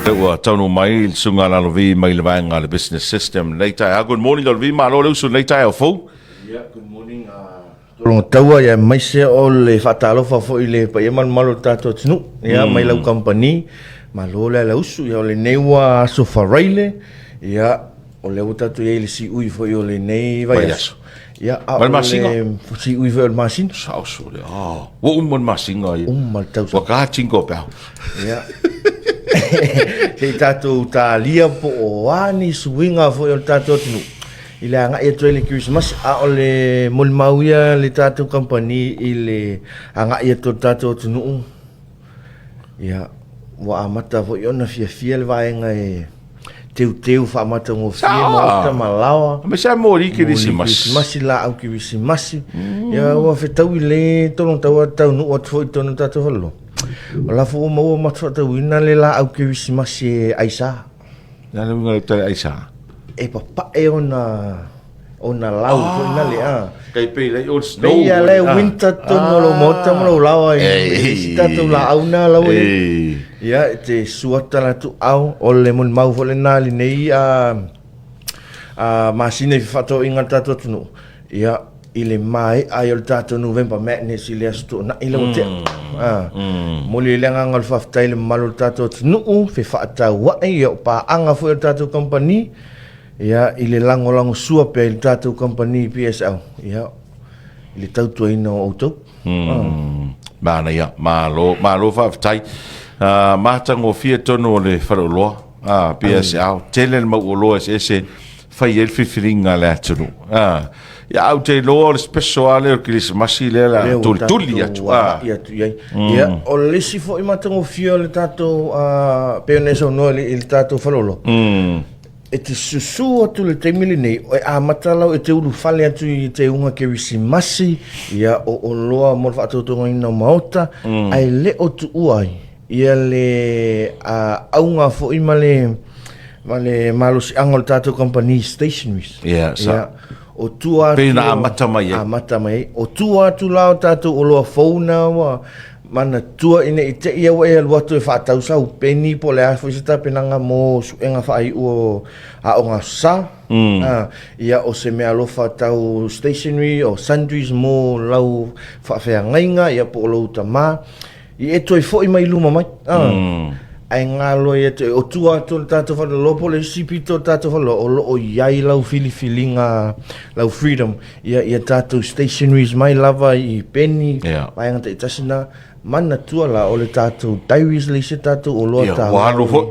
Ua taunuu mai le susuga a Lalovi mai le vaega a le Business System lenei taeao. Good morning Lalovi, malo le usu i lenei taeao fou. Yeah, good morning Tolongo taua ia aemaise o le faatalofa foi i le paia ma le mamalu o le tatou atunuu ia mai lau kamupani. Malo le ala usu ia o lenei ua aso faraile ia o lea ua tatou i ai i le siui foi o lenei vaiaso. Ia a o le siui foi o le masina. Sao sole. Ah, ua uma le masina ia. Uma le tausaga. Ua ka jingle bell. Ia. Se i tatou talia po o a ni suiga foi o le tatou atunuu i le agai atu ai i le Kerisimasi, a o le molimau ia le tatou kamupani i le agai atu o le tatou atunuu, ia, ua amata foi ona fiafia le vaega e teuteu faamatagofie maota ma laoa. Aemaise lava moli Kerisimasi. Kerisimasi, laau Kerisimasi. Ia, ua fetaui le tologataua taunuu atu foi i totonu o le tatou faleoloa. O la foi ua maua ma faatauina le laau Kerisimasi e aisa. Le a le uiga o le tala aisa? E papae ona ona lau ah, foi na le a. Kai pei lai o snow. Pei a le winter tonu o lou maota ma lou laoa i si tatou laau na lau e. Ia, e te suata la tu au o le molimau foi lena lenei a a masina i fefaatauaiga a le tatou atunuu. Ia, i le maea ai o le tatou November Madness i le Aso Toonai lea ua tea. Momoli ai le agaga o le faafetai i le mamalu o le tatou atunuu, fefaatauai, ia o paaga foi a le tatou kamupani, ia, i le lagolagosua pea i le tatou kamupani PSL, ia, i le tautuaina o outou. Manaia, malo, malo faafetai. Uh, matagofie tonu o le faleoloa, uh, PSL, tele le mau oloa eseese fai ai le filifiliga a le atunuu. Ah, ia au te iloa o le special lava lea o le Kerisimasi lea o le a tulituli atu. Ah. Atu i ai. Ia, o le isi foi matagofie o le tatou, ah, pei ona e saunoa i le tatou faleoloa, e te susu atu i le taimi lenei, e amata lau, e te ulufale atu i teuga Kerisimasi, ia, o oloa mo le faatautogaina o maota, ae le o tuua ai Ia le auga foi ma le ma le malosiaga o le tatou kamupani stationaries. Ia, sa. Ia, o tua atu. Pei na amata mai ai. Amata mai ai. O tua atu la o tatou oloa fou na ua manatua ina i te i ua e alu atu e faatau sau peni po o le a foi se tapenaga mo suega faaiu o aoga sa. Ia, o se meaalofa tau stationery o sundries mo lau faafeagaiga ia po o lou tama. I e toe foi mai luma mai. Ah. Ae galo ia te, o tua atu o le tatou faleoloa po o le isi pito o le tatou faleoloa, o lo o i ai lau filifiliga, lau freedom, ia, ia tatou stationaries mai lava i peni, vaega taitasi na, manatua la o le tatou diaries le isi tatou oloa taua. Ua alu foi.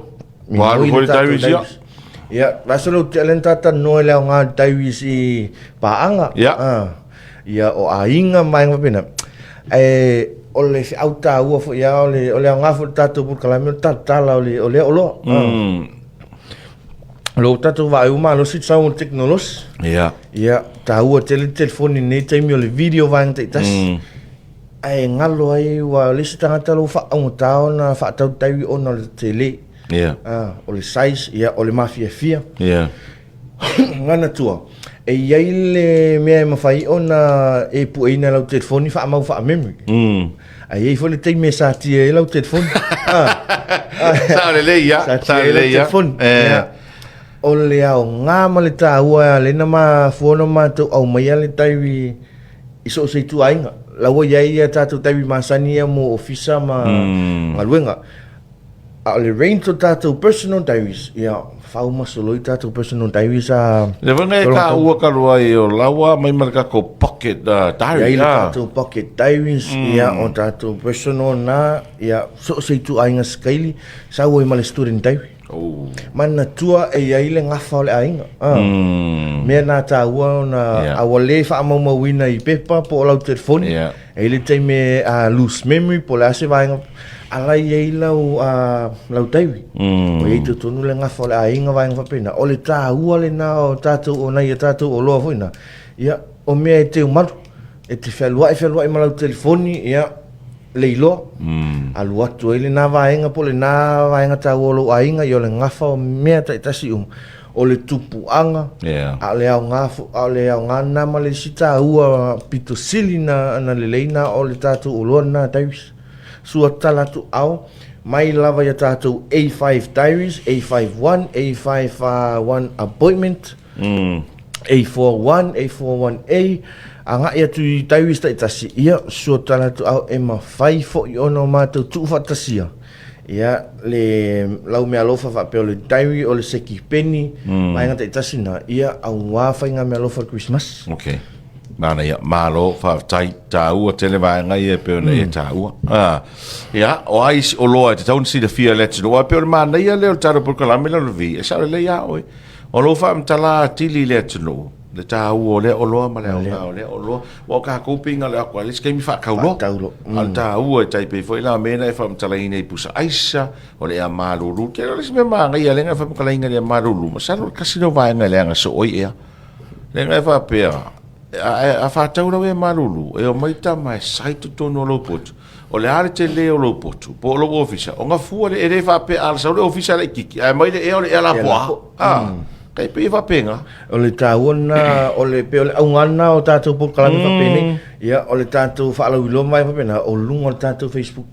Ua alu foi le diaries ia. Ia, vasa lou tea lea na talanoa i le aoga o le diaries i paaga. Ah. Ia, o aiga ma vaega faapena. Ae o le feau taua foi lava, o le, o le aoga foi o le tatou polokalame o le talatala o le, o lea oloa. O lo o tatou vaai ua malosi le sau o le tekonolosi. Ia, taua tele le telefoni i lenei taimi o le video vaega taitasi. Ae galo ai aua o le isi tagata o lo o faaaugata ona faatau diary ona o le tele. Ah, o le size, ia, o le mafiafia. Manatua, e i ai le mea e mafai ona e pueina lau telefoni faamau faa-memory. Ae i ai foi le taimi e satia ai lau telefoni. Ah. Sao lelei ia. Satia ai lau telefoni. Eh. O le aoga ma le taua lea na mafua ona matou aumaia le diary i so o se ituaiga. La ua i ai a tatou diary masani ia mo ofisa ma galuega. A o le range o tatou personal diaries, ia, fau ma soloi tatou personal diaries a... Le foi e taua talu ai o laua mai ma le tatou pocket diary. Ia i le tatou pocket diaries, ia, o tatou personal na, ia, so o se ituaiga sikaili, sau ai ma le student diary. Oh. Manatua e i ai le gafa o le aiga. Ah. Mea na taua ona a ua le faamaumauina i pepa po o lau telefoni. E i ai le taimi e lose memory po o le a se vaega a la e i ai lau, lau diary. Ua i ai totonu le gafa o le aiga vaega faapena. O le taua lena o tatou o nai a tatou oloa foi na. Ia, o mea e teumalu. E te fealuai fealuai ma lau telefoni, ia, le iloa. Alu atu ai lena vaega po o lena vaega taua o lou aiga, ia o le gafa o mea taitasi uma. O le tupuaga, a o le aoga fo, a o le aoga lena ma le isi taua pito sili na, na lelei na o le tatou oloa lena diaries. Sua tala atu ao, Mai lava i a tatou A5 diaries, A5 1, A5 1 appointment, A4 1, A4 1A, agai atu i diaries taitasi, ia, sua tala atu au e mafai foi ona o matou tuufaatasia ia le lau meaalofa faapea o le diary, o le seki peni, vaega taitasi na, ia, aua faigameaalofa o le Kerisimasi. Okay. Manaia, malo, faafetai, taua tele vaega ia e pei ona e taua. Ah, ia, o a isi oloa e tatau ona silafia e le atunuu, aua e pei o le manaia lea o le tatou polokalame lea o le V, e sao lelei lava oe. O lou faamatala atili i le atunuu, le taua o lea oloa ma le aoga o lea oloa. Aua o tatou pei na o le o atu lava i le isi taimi faatau loa. Faatau loa. A o le taua e tai pei foi la o mea na e faamatalaina i pusa aisa, o le ea malulu. Ou te iloa o le isi mea manaia lea na e faamatalaina i le ea malulu, masalo o le tasi lea o vaega e leaga soo ai ea. Lea e faapea, a faatau lau ea malulu, e omai tama e sai totonu o lou potu. O le a le tele o lou potu, po o lou ofisa, ona fua lea, e le faapea a sau le ofisa laitiiti, ae aumai le ea o le ea lapoa. Ah, tai pei e faapena. O le taua lena, o le, pei o le auga lena o tatou polokalame faapenei. Ia, o le tatou faalauiloa ma vaega faapena, o luga o le tatou Facebook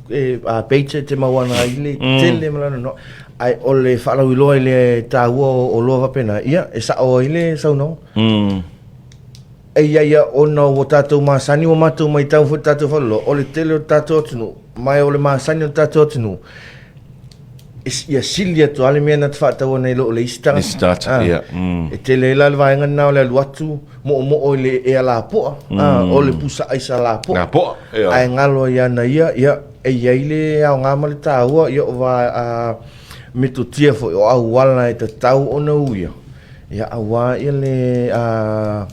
page e te maua ai le tele ma le anoanoai. Ae o le faalauiloa i le taua o oloa faapena, ia, e sao ai le saunoaga. E i ai ona ua tatou masani, ua matou matau foi i le tatou faalauiloa, o le tele o le tatou atunuu, ma o le masani o le tatou atunuu, ia sili atu lava le mea na te faataua nei lo le isi tagata. Isi tagata, ia. E tele ai la le vaega lena o le alu atu moomoo i le ea lapoa, o le pusa aisa lapoa. Lapoa, ia. Ae galo ai ana ia, ia, E i ai le aoga ma le taua, ia o va a metotia foi o auala e tatau ona uia, ia aua ia le a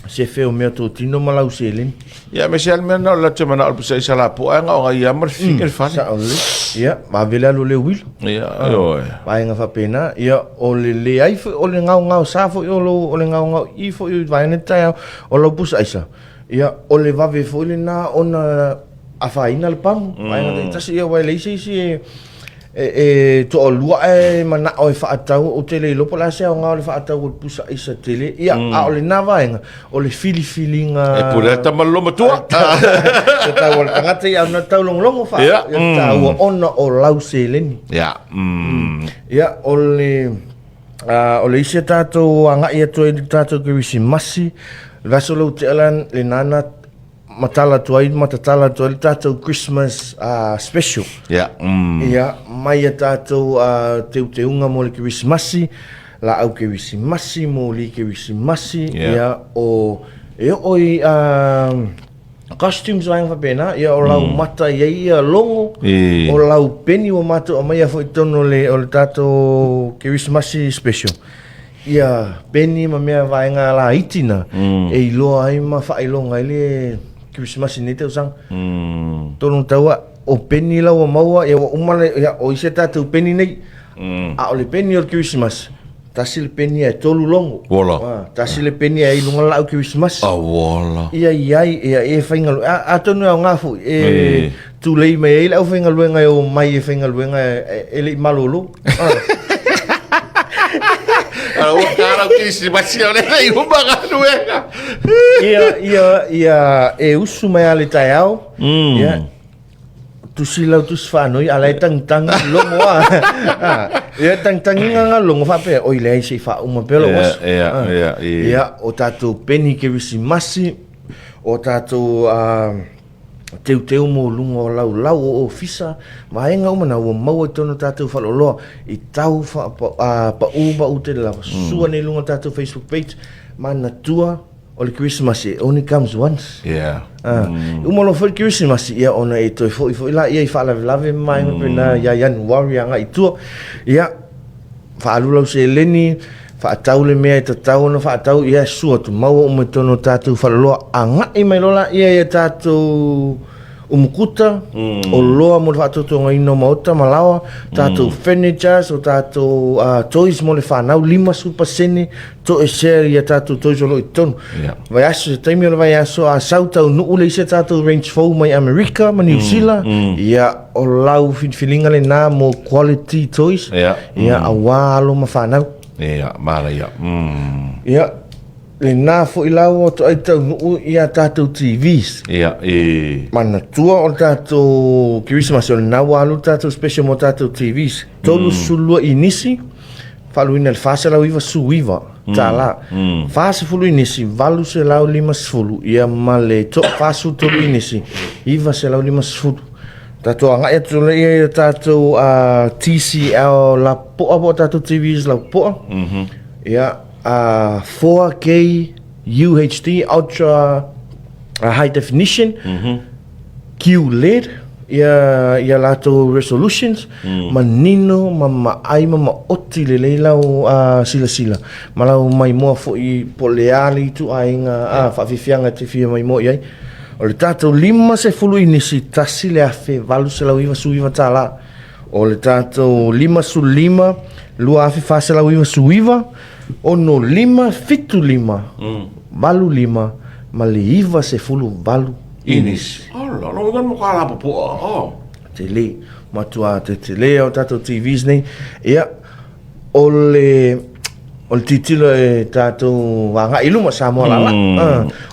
sefe o meatotino ma lau seleni. Ia aemaise lava le mea lena o le latou manao i le pusa aisa lapoa ae na o ia ma le fika i le fale. Sao lelei. Ia, vave le alu o le uila. Ia, ioe. Vaega faapena, ia o le leai foi o le gaogaosa foi o lou, o le gaogaoii foi o vaega nei taeao o lau pusa aisa, ia o le vave foi lena ona afaina le pamu, vaega taitasi, ia aua e leai se isi e, e, e toalua ae manao e faatau, ou te le iloa po o le a se aoga o le faatau o le pusa aisa tele. Ia, a o lena vaega, o le filifiliga... E pule lava tama lolo matua. Tatau a le tagata ia ona taulogologo faa, Ia, ia taua ona o lau seleni. Ia, Ia, o le... o le isi a tatou agai atu ai i le tatou Kerisimasi, le vaiaso lea ua tea la, lena na matala atu ai ma tatala atu ai le tatou Christmas special. Ia. Ia, mai a tatou teuteuga mo le Kerisimasi, laau Kerisimasi, moli Kerisimasi, ia, o, e oo i costumes vaega faapena, ia, o lau mata i ai ia logo, o lau peni ua matou aumaia foi i totonu o le, o le tatou Kerisimasi special. Ia peni ma mea vaega laiti na e iloa ai ma faailoga ai le Kerisimasi i lenei tausaga. Tonu taua, o peni la ua maua, ia ua uma le, ia o isi a tatou peni nei. A o le peni o le Kerisimasi, tasi le peni ae tolu logo. Ola. Tasi le peni ae i luga le laau Kerisimasi. Auala. Ia i ai, ia e faigaluega, atonu e aoga foi, e tulei mai ai le aufaigaluega e omai e faigaluega e le i malolo. Ua tala Kerisimasi o le lei uma galuega. Ia, ia, ia e usu mai lava i le taeao. Ia, tusi lau tusi faanoi, a la e tagitagi logo lava. Ia, tagitagiga nga logo faapea, oi leai se i faauma pea lou aso. Ia, ia, ia. Ia, o tatou peni Kerisimasi, o tatou teuteu mo luga o laulau o ofisa, vaega uma na ua maua i totonu o tatou faleoloa i tau paʻu paʻu tele lava. Sua nei luga o tatou Facebook page, manatua o le Kerisimasi it only comes once. Yeah. Uma loa foi le Kerisimasi, ia ona e toe foi foi laia i faalavelave ma vaega faapena ia Ianuari agai i tua. Ia, faaalu lau seleni, faatau le mea e tatau ona faatau, ia sua atu, maua uma i totonu o tatou faleoloa, agai mai loa laia ia tatou umukuta, oloa mo le faatotogaina o maota ma laoa, tatou furnitures, o tatou toys mo le fanau, 50% toesea ia tatou toys o lo o i totonu. Vaiaso, se taimi o le vaiaso, a sau taunuu le isi a tatou range fou mai Amerika ma Niu Sila, ia, o lau filifiliga lena mo quality toys, Ia. ia, aua alo ma fanau. Ia, manaia. Ia, Lena foi la ua toai taunuu ia tatou TVs. Ia, e. Manatua o le tatou Kerisimasi o lena ua alu le tatou special mo tatou TVs. 32 inisi, faaluina i le $499 tala. 40 inisi, 850, ia ma le 43 inisi, 950. Tatou agai atu lea i tatou TCL lapoa po o tatou TVs lapoa. Ia, 4K UHD Ultra High Definition QLED ia ia latou resolutions manino ma maai ma maoti lelei lau silasila ma lau maimoa foi po o le a le ituaiga faafiafiaga e te fia maimoa i ai. O le tatou 50 inisi $1,899. O le tatou 55 2499 65 75 85 ma le 98 Inisi. Ala, lo ngan mo kala popoa. Oh. Tele, matua te tele o tatou TVs nei. Ia, o le o le tilotilo e tatou agai i luma Samoa lala.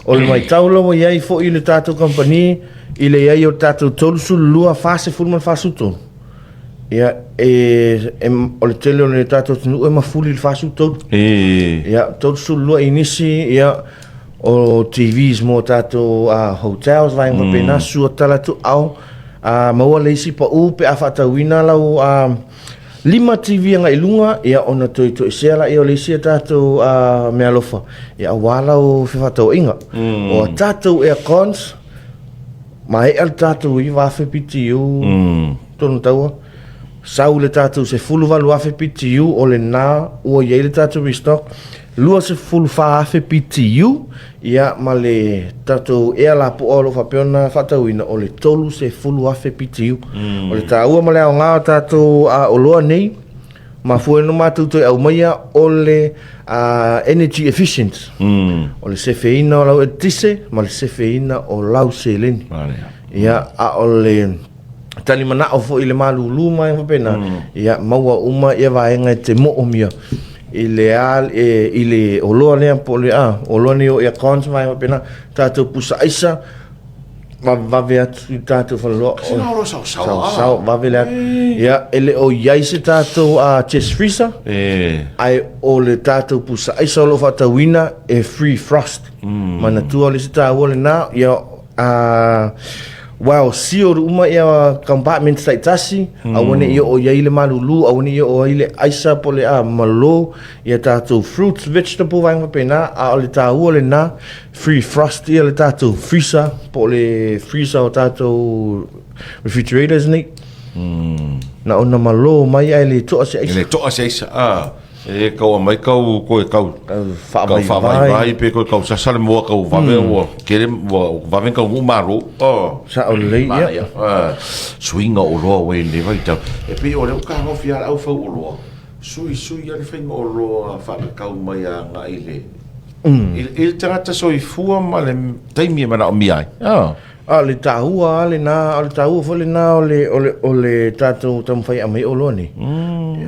O le maitau lava i ai foi le tatou kamupani i le i ai o tatou 32, 40 ma le 43. Ia, e, e, o le tele o le tatou atunuu e mafuli i le 43. E. Ia, 32 inisi, ia, o TVs mo tatou hotels, vaega faapena, sua tala atu ao, maua le isi pau pe a faatauina lau 5 TV agai i luga, ia ona toe toesea laia o le isi a tatou meaalofa, ia aua lau fefaatauaiga. O a tatou aircons, maea le tatou 9,000 BTU, tonu taua, sau le tatou 18,000 BTU, o lena ua i ai le tatou restock, 24,000 BTU, ia ma le tatou ea lapoa o lo o faapea ona faatauina, o le 30,000 BTU. O le taua ma le aoga o tatou oloa nei, mafua ai ona matou toe aumaia o le energy efficient. O le sefeina o lau eletise ma le sefeina o lau seleni. Ia, a o le talimanao foi i le malulu ma faapena, ia maua uma ia vaega e te moomia i le a i le oloa lea po o le a oloa nei o aircons ma vaega faapena, tatou pusa aisa vavevave atu i tatou faleoloa. Sina oloa saosao. Saosao, vave le atu. Ia, e le o i ai se tatou chest freezer. E. Ae o le tatou pusa aisa o lo o faatauina e free frost. Manatua o le isi taua lena, ia well sealed uma ia compartments taitasi, aua ne i oo i ai le malulu, aua ne i oo ai le aisa po o le a malo ia tatou fruits, vegetable vaega faapena, a o le taua lena, free frost ia le tatou freezer po o le freezer o tatou refrigerators nei. Na ona malo mai ae le toa se aisa. E le toa se aisa, ah. E kau mai kau koe kau kau faavaivai pe koe kau sasa le moa kau vave ua kele ua vave kau nuu malo. Oh. Sao lelei ia. Suiga oloa ua i lenei vaitau. E pei o lea ua tagofi lava le au fau oloa. Sui sui lava le faiga oloa faakakau mai agai i le i le tagata soifua ma le taimi e manaomia ai. Oh. A o le taua lava lena, o le taua foi lena o le, o le, o le tatou taumafai e aumai oloa nei.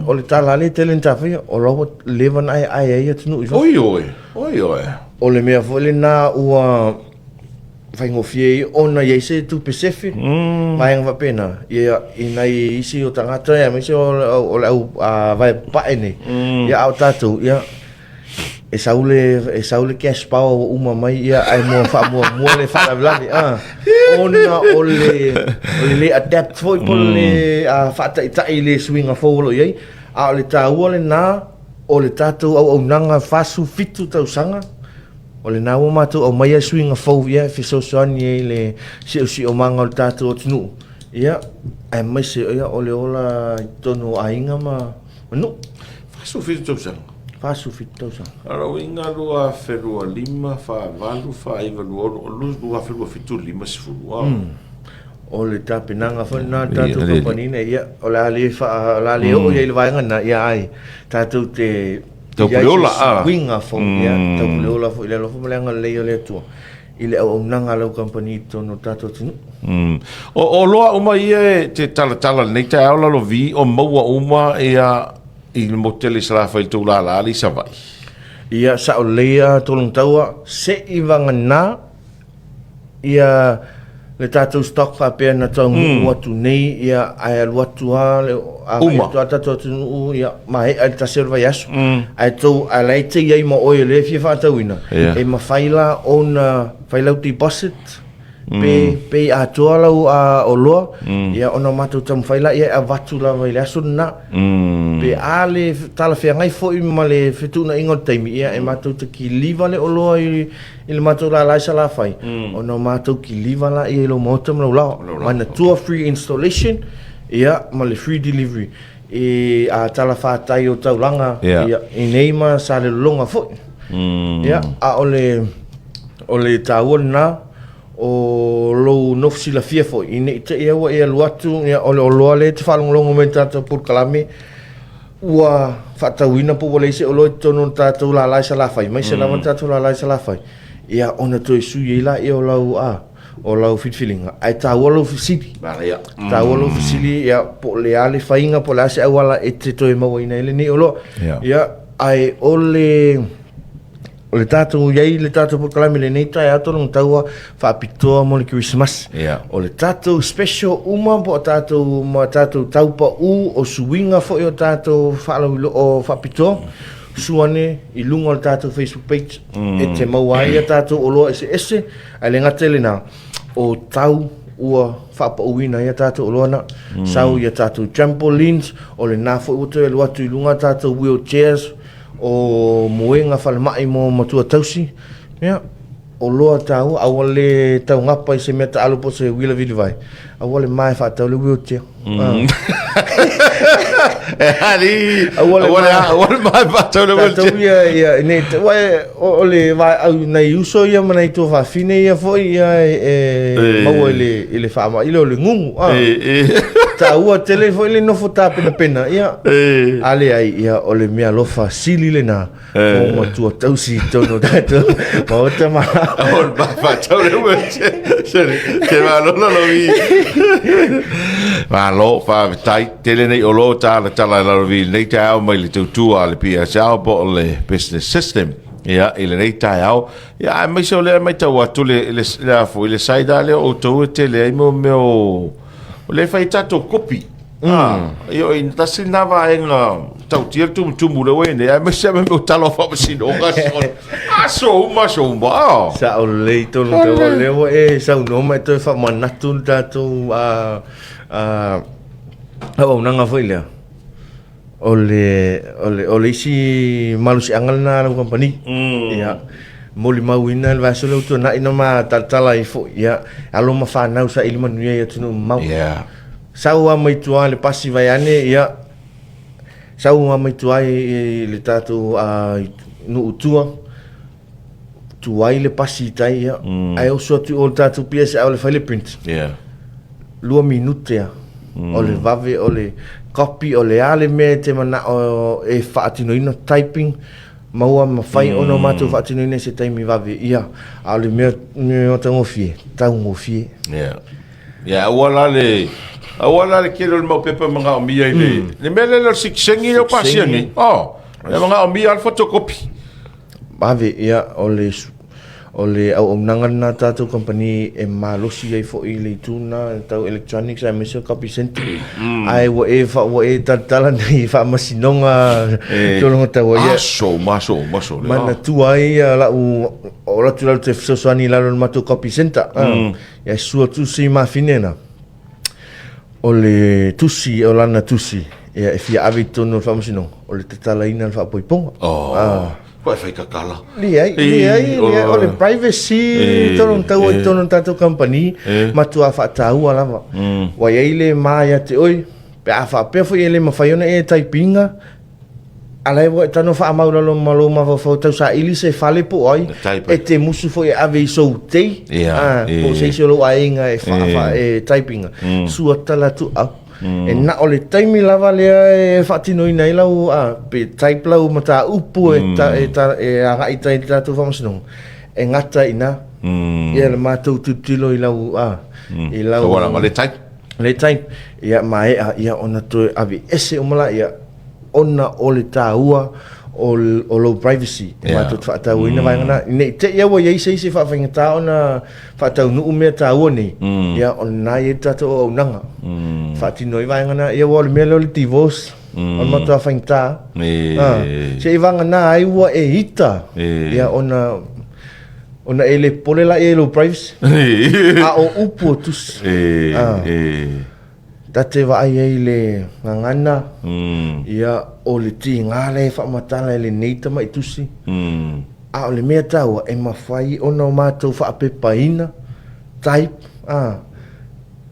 O le tala lea e tele ina tafaia, o la ua leva ona aeae ai atunuu i fafo. Oi oi, oi oi. O le mea foi lena ua faigofie ai ona i ai se tupe sefe, vaega faapena, ia, i nai isi o tagata aemaise o le au vae papae nei. Ia a o tatou, ia, E sau le, e sau le cash power ua uma mai ia ae mua faamuamua le faalavelave a ona o le o le le adapt foi po o le faataitai i le suiga fou o lo o i ai. A o le taua lena o le tatou auaunaga 47 tausaga, o lena ua matou aumaia le suiga fou ia e fesoasoani ai i le siosiomaga o le tatou atunuu, ia aemaise ia o le ola i totonu o aiga ma nuu. 47 tausaga. 47 tausaga. O lou uiga 2025, 48, 49, 26, 27, 50. A. O le tapenaga foi lena a le tatou kamupani nei, ia, o le a le faa, o le a le oo i ai i le vaega lena, ia ai, tatou te Taupuleola, a. Uiga fou, ia, taupuleola foi i le alofa ma le agalelei o le Atua i le auaunaga a lau kamupani i totonu o le tatou atunuu. O oloa uma ia e te talatala i lenei taeao Lalovi, o maua uma ia i le motu tele i Salafai i le tou lala i Savaii? Ia, sao lelei a Tologataua, se i vagana ia le tatou stock faapea na taunuu atu nei, ia ae alu atu lava le agai atu lava le tatou atunuu, ia maea i le tasi o le vaiaso. Ae tou, ae la e te i ai ma oe o lea e fia faatauina, e mafai la ona fai lau deposit pe pe i atoa lau oloa, ia ona matou taumafai laia e avatu lava i le aso lena. Pe a le talafeagai foi ma le fetuunaiga o le taimi, ia e matou te kiliva le oloa i i le matou lala i Salafai, ona matou kiliva laia i lou maota ma lou laoa. Manatua free installation, ia, ma le free delivery i a talafatai o taulaga, ia, i nei ma Salelologa foi. Ia, a o le, o le taua lena, o lou nofo silafia foi, i ne i te i ua e alu atu, ia, o le oloa lea e te faalogologo mai i le tatou polokalame, ua faatauina po ua leai se oloa i totonu o le tatou lala i Salafai, aemaise lava le tatou lala i Salafai, ia ona toe sui ai lea o lau, a, o lau filifiliga. Ae taua lou fesili. Manaia. Taua lou fesili, ia, po o le a le faiga, po o le a se auala e te toe mauaina ai lenei oloa. Ia, ae o le O le tatou i ai le tatou polokalame i lenei taeao tologataua faapitoa mo le Kerisimasi. Yeah. O le tatou special uma po o tatou ma tatou taupaū o suiga foi o tatou faalauilo o faapitoa sua ane i luga o le tatou Facebook page e te maua ai a tatou oloa eseese ae le gata i lena o tau ua faapauina ai a tatou oloa na sau i a tatou trampolines o lena foi ua toe alu atu i luga a tatou wheelchairs O moega falemai mo matua tausi, ia, oloa taua, aua le taugapa i se mea taalo po o se uila vilivae, aua le mae faatau le wheelchair. Mm. E ali, aua le aua le mae faatau le wheelchair. Tatou ia, ia, nei, ua e, o le vaeau nai uso ia ma nai tuafafine ia foi ia e, e maua i le, i le faamai lea o le gugu. Ah. E, e. Taua tele foi le nofo tapenapena, ia. E. A leai, ia, o le meaalofa sili lena mo matua tausi i totonu o tatou maota ma Aua le mae faatau le wheelchair. Se malolo lo i. Malo, faafetai. Tele nei oloa talatala i lalo i lenei taeao mai le tautua a le PSL po o le Business System. Ia, i lenei taeao. Ia, aemaise o lea e matau atu le, le, le, a foi, le side lea o outou e tele ai mo mea o, o lea e fai ai tatou kopi. Ah, ia, o i tasi lena vaega tautia le tumutumu lea ua i ai nei, aemaise lava mea o tala o faamasinoga, aso uma, aso uma. Ah. Sao lelei tonu tau o lea ua e saunoa ma e toe faamanatu le tatou auaunaga foi lea. O le, o le, o le isi malosiaga lena a lau kamupani. Ia, molimauina le vaiaso lea ua tuanai na ma talatala ai foi, ia, alo ma fanau saili manuia i atunuu mamao. Yeah. Sau lava mai tua i le pasi vaeane, ia, sau lava mai tua i le tatou nuu tua, tuai le pasi i tai, ia, ae oso atu i o i le tatou PSL e fai le print. Yeah. 2 minute lava. O le vave, o le copy, o le a le mea e te manao e faatinoina, typing, maua mafai ona matou faatinoina i se taimi vave, ia, a o le mea, mea matagofie, taugofie. Yeah. Yeah, aua la le aua la le tele o le mau pepa e manaomia i le le mea lea o le sikiseñi lea ua pasia nei. Oh, e manaomia lava le photocopy. Vave, ia, o le o le auaunaga lena a tatou kamupani e malosi ai foi i le itu lena tau electronics aemaise o copy centre. Ae ua e ua e talatala nei i faamasinoga tologataua, ia. Aso uma, aso uma, aso uma. Manatua ai lau o atu lalo te fesoasoani i lalo o le matou copy centre. Ia e sua tusi mafine na. O le tusi, o lana tusi, ia e fia ave i totonu o le faamasinoga, o le tatalaina o le faapoipoga. Oh, ah. Ko e whai kakala. Leai, leai, leai, o le privacy, tonu taua i tonu tatou company, matua faataua lava. Ua i ai le ma ia te oe, pe a faapea foi e le mafai ona e taipinga, A la e ua e tago faamau lalo ma lou mafaufau tau saili se fale po o ai, e te musu foi e ave i sou tei, po o se isi o lou aiga e wha, wha, e typinga. Sua tala atu au. E na o le taimi lava lea e faatinoina ai lau, a, pe type lau mataupu e, ta, e, ta, e agai tai i le tatou faamasinoga. E gata i ina, ia le matou tilotilo i lau, a, i lau... Taualaga le type. Le type, ia maea, ia ona toe ave ese uma la, ia, ona o le taua o, o lou privacy e matou te faatauaina vaega na. Ne i te i ua i ai se isi e faafaigata ona faataunuu mea taua nei, ia o lena e i ai le tatou auaunaga. Faatino ai vaega na. Ia aua o le mea lea o le divorce, o le matua faigata. Se i vagana ai ua e ita, ia ona ona e le popole laia i lou privacy. A o upu o tusi. Ta te vaai ai i le gagana, ia, o le tiga lea e faamatala e lenei tamai tusi. A o le mea taua, e mafai ona o matou faapepaina, type, a,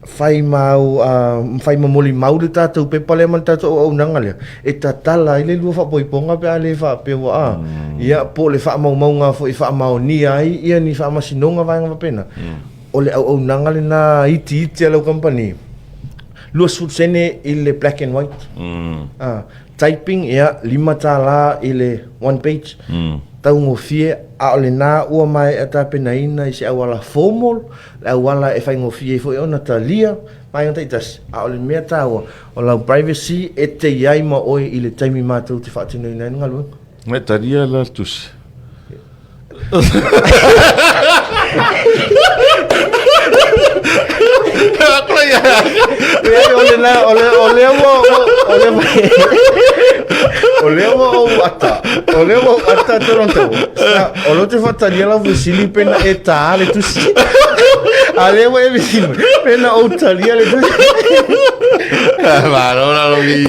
fai ma au, a, fai ma molimau le tatou pepa lea ma le tatou auaunaga lea, e tatala ai le lua faapoipoga pe a le faapea ua, a, ia, po o le faamaumauga foi e faamaonia ai ia ni faamasinoga vaega faapena. O le auaunaga lena itiiti a lau kamupani, 20 sene i le black and white. Ah, typing, ia, $5 i le one page. Taugofie, a o lena ua maea tapenaina i se auala formal, le auala e faigofie ai foi ona talia vaega taitasi, a o le mea taua, o lau privacy e te i ai ma oe i le taimi matou te faatinoina ai le galuega. E talia la le tusi. Leai, o le o le o lea ua o le o lea ua ou ata o lea ua ou ata Toronto sa o lea ou te faatalia lau fesili pe na e tā le tusi a lea ua e fesili mai pe na ou talia le tusi. Malo la lo i.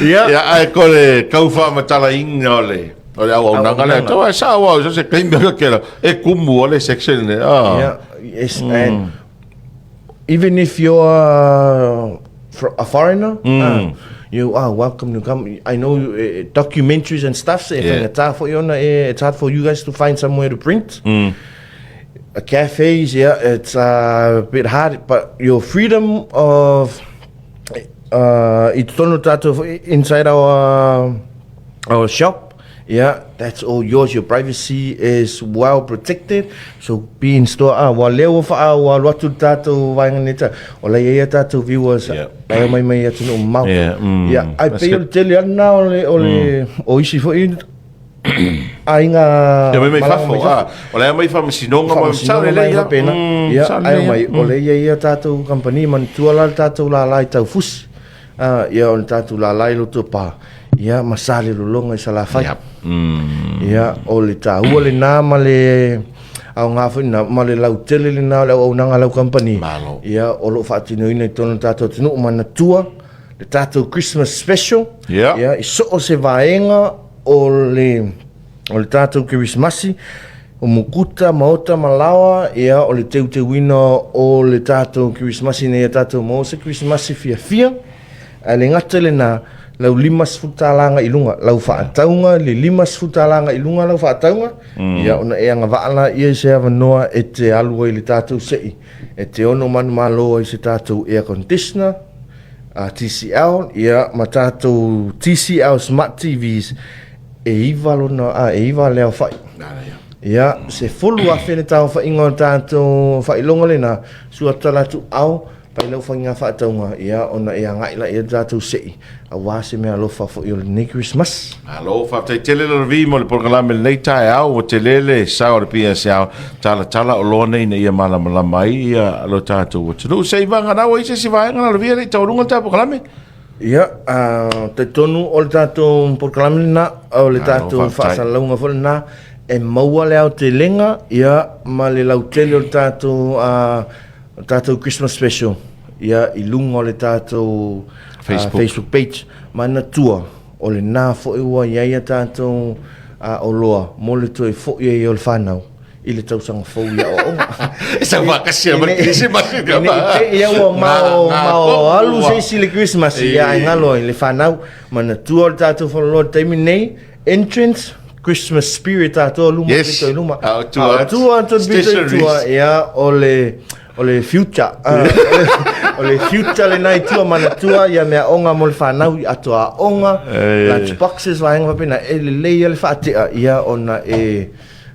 Ia. Ia ai ko le kau whaamatalaina o le O le auaunaga lea. Tau ai sa au se taimi o ke la e kumu o le section le. Ah. Yeah, yes, and even if you're a foreigner, you are welcome to come. I know documentaries and stuff, e whaingatā foi ona, it's hard for you guys to find somewhere to print. Cafes, yeah, it's a bit hard, but your freedom of i totonu tātou inside our shop, yeah, that's all yours, your privacy is well protected, so be in store, ah, ua lea ua whaa, ua alu atu le tātou vaenga nei ta, o la ia ia tātou viewers, yeah. lai mai mai atunuu mamao. Yeah, yeah, ai that's pei o good. le tele ana o le, o le, o isi foi aiga Ia mai mai malaga fafo, mai fafo. ah, o la mai faamasinoga ma Faamasinoga sao mai lelei, ah. faapena. Ia, Sao ai lelei, mai, ah. o lea ia ia tātou company, manatua la le tātou lala i Taufusi. Ah, ia o le tātou lala i Lotopa, ia ma Salelologa i Salafai. Yep. Ia, o le tāua lenā ma le aoga foi lenā, ma le lautele lenā o le auaunaga a lau kamupani. Malo. Ia, o lo o faatinoina i totonu o le tātou atunuu, manatua le tātou Christmas special. Yeah. Ia, i so o se vaega o le, o le tātou Kerisimasi, o Mukuta, Maota ma Laoa, ia, o le teuteuina o le tātou Kerisimasi ina ia tātou maua se Kerisimasi fiafia, ae le gata i lenā, lau $50 agai i luga, lau faatauga, le $50 agai i luga lau faatauga, ia, ona e agavaa laia i se avanoa e te alu ai i le tātou se'i, e te ono manumalo ai i se tātou air conditioner, a TCL, ia, ma tātou TCL Smart TVs, E iva lona, a, e iva le aofai. Ia, 10,000 le taofaiga o le tatou faailoga lena, sua tala atu ao, pai lau faiga faatauga, ia, ona e agai laia le tatou se'i, aua se meaalofa foi o lenei Kerisimasi. Malo, faafetai tele le Ravi mo le polokalame lenei taeao, ua tele le sao o le PSL talatala oloa nei ina ia malamalama ai ia lo tatou atunuu. Se i vagana ua i se isi vaega la Ravi e le i taualuga le tatou polokalame. Ia, talitonu o le tatou polokalame lena, o le tatou faasalalauga foi lena, e maua le aotelega ia, ma le lautele o le tatou, tatou Christmas special ia, i luga o le tatou Facebook, Facebook page. Manatua, o lena foi ua i ai a tatou oloa mo le toe foi ai o le fanau. i le tausaga fou i aoaoga. E sau faatasi ai ma le Kerisimasi. Ina ne i te i ua mao, mao alu se isi i le Kerisimasi, ia ae galo ai le fanau. Manatua o le tatou faleoloa i le taimi lenei, entrance, Christmas spirit atoa luma Yes. pito i luma. A o tua A o tua atu le pito i tua, ia, o le, o le future. Ah, o le future lena i tua, manatua ia meaoga mo le fanau i atoa aoga, lunch boxes, vaega faapena, e lelei ia le faatea, ia ona e,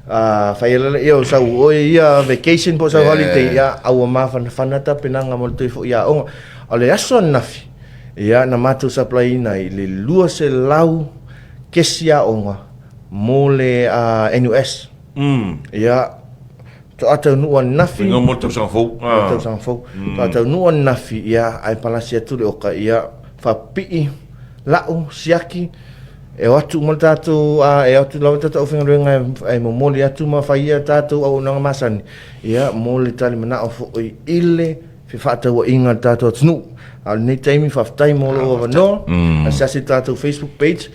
A fai ala ia o sau oe ia vacation po o sau holiday ia a ua mafanafana tapenaga mo le toe foi aoga. O le aso ananafi ia na matou supply ina ai le 200 kesi aoga. mo le NUS. Ia, faatoa taunuu ananafi. Uiga mo le tausaga fou. Mo le tausaga fou. Faatoa taunuu ananafi, ia, ae palasi atu le oka, ia, faapipii lau siaki, e o atu uma le tatou, e o atu lava le tatou aufaigaluega e momoli atu ma fai ia tatou auaunaga masani, ia, mo le talimanao foi i le fefaatauaiga a le tatou atunuu. A o lenei taimi, faafetai mo lou avanoa, asiasi i le tatou Facebook page,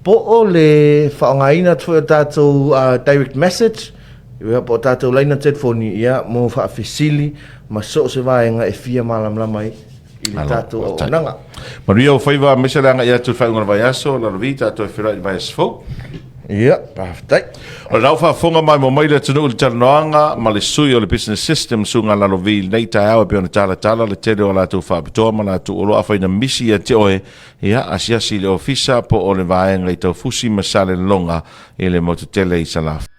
po o le faaaogaina atu foi o tatou direct message, ia, po o tatou laina telefoni, ia, mo faafesili ma so o se vaega e fia malamalama ai i le tatou auaunaga. Manuia ou faiva aemaise le agai atu i le faaiuga o le vaiaso, Lalovi, tatou e feiloai i le vaiaso fou. Ia, faafetai. O lena ua faafofoga maimoa mai le atunuu i le talanoaga ma le sui o le Business System, Susuga Lalovi i lenei taeao e pei ona talatala le tele o a latou faapitoa ma latou oloa. Afai na misi ia te oe, ia, asiasi i le ofisa po o le vaega i Taufusi ma Salelologa i le motu tele i Salafai.